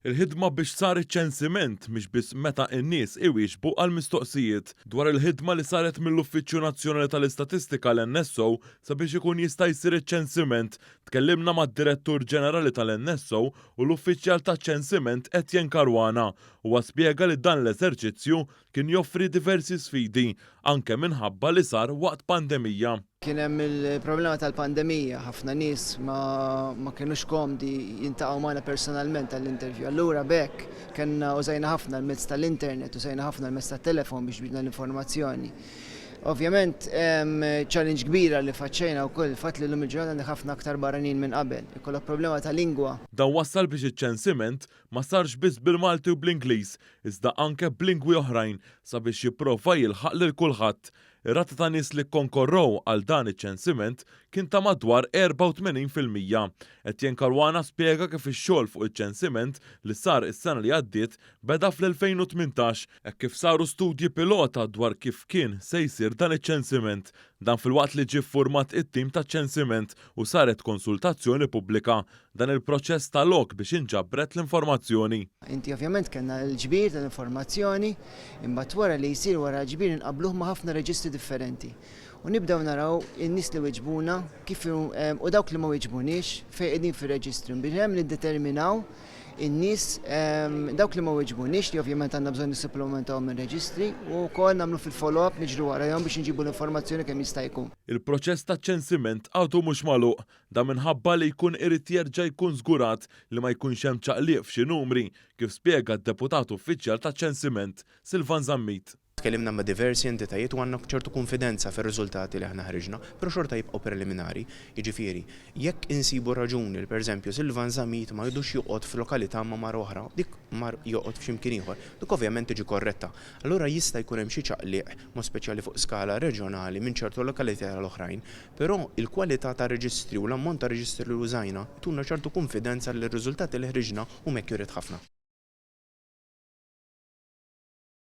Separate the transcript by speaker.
Speaker 1: Il-ħidma biex sar iċ-ċensiment mhix biss meta n-nies iwieġbu għall-mistoqsijiet. Dwar il-ħidma li saret mill-Uffiċċju Nazzjonali tal-Istatistika l-NSO sabiex ikun jista' jsir iċ-ċensiment, tkellimna mad-Direttur Ġenerali tal-NSO u l-Uffiċjal taċ-Ċensiment Etienne Caruana. Huwa spjega li dan l-eżerċizzju kien joffri diversi sfidi, anke minħabba li sar waqt pandemija.
Speaker 2: Kien hemm il-problema tal-pandemija, ħafna nies ma ma kinux komdi jintaqgħu magħna personalment għall-interview. Allura b'hekk kellna użajna ħafna l-mezz tal-internet, użajna ħafna l-mezz tat-telefon biex ġbidna l-informazzjoni. Ovvjament challenge kbira li faċċejna wkoll il-fatt li llum il-ġurnata għandek ħafna aktar barranin minn qabel. Ikollok problema ta' lingwa.
Speaker 1: Dan wassal biex iċ-ċensiment ma sarx biss bil-Malti u bl-Ingliż, iżda anke b'lingwi oħrajn sabiex jipprova jilħaq lil kulħadd. Ir-rata ta' nies li kkonkorrow għal dan iċ-ċensiment kien ta' madwar 84%. Etienne Caruana spjega kif ix-xogħol fuq iċ-ċensiment li sar is-sena li għaddiet beda fl-2018 hekk kif saru studji pilota dwar kif kien se jsir dan iċ-ċensiment. Dan filwaqt li ġie ffurmat it-tim taċ-ċensiment u saret konsultazzjoni pubblika. Dan il-proċess ta lok biex inġabret l-informazzjoni.
Speaker 2: Inti ovvjament kellna l-ġbir tal-informazzjoni, imbagħad wara li jsir wara l-ġbir inqabbluh ma' ħafna reġistri differenti. U nibdew naraw in-nies li wiġbuna kif u dawk li ma wiġbuniex fejn qegħdin fir-reġistri. Biex hemm niddeterminaw in-nies dawk li ma wiġbuniex li ovvjament għandna bżonn nissupplementawhom mir-reġistri u wkoll nagħmlu fil-follow-up niġru warajhom biex inġibu l-informazzjoni kemm jista' jkun.
Speaker 1: Il-proċess taċ-ċensiment għadu mhux magħluq. Dan minħabba li jkun irid jerġa' jkun żgurat li ma jkunx hemm ċaqliq f'xi numri, kif spjega d-Deputat Uffiċjal taċ-Ċensiment, Silvan Zammit.
Speaker 3: Tkellimna ma' diversi entitajiet u għandna ċertu kunfidenza fir-riżultati li aħna ħriġna, però xorta jibqgħu preliminari. Jiġifieri, jekk insibu raġuni li pereżempju Silvan Zammit ma jridux joqgħod f'lokalità ma' mara oħra, dik mar joqgħod f'xi mkien ieħor, dik ovvjament tiġi korretta. Allura jista' jkun hemm xi ċaqliq, mod speċjali fuq skala reġjonali minn ċertu lokalità għal oħrajn, Però il-kwalità tar-reġistri u l-ammont ta' reġistri li użajna jtuna ċertu kunfidenza li r-riżultati li ħriġna huma accurate ħafna.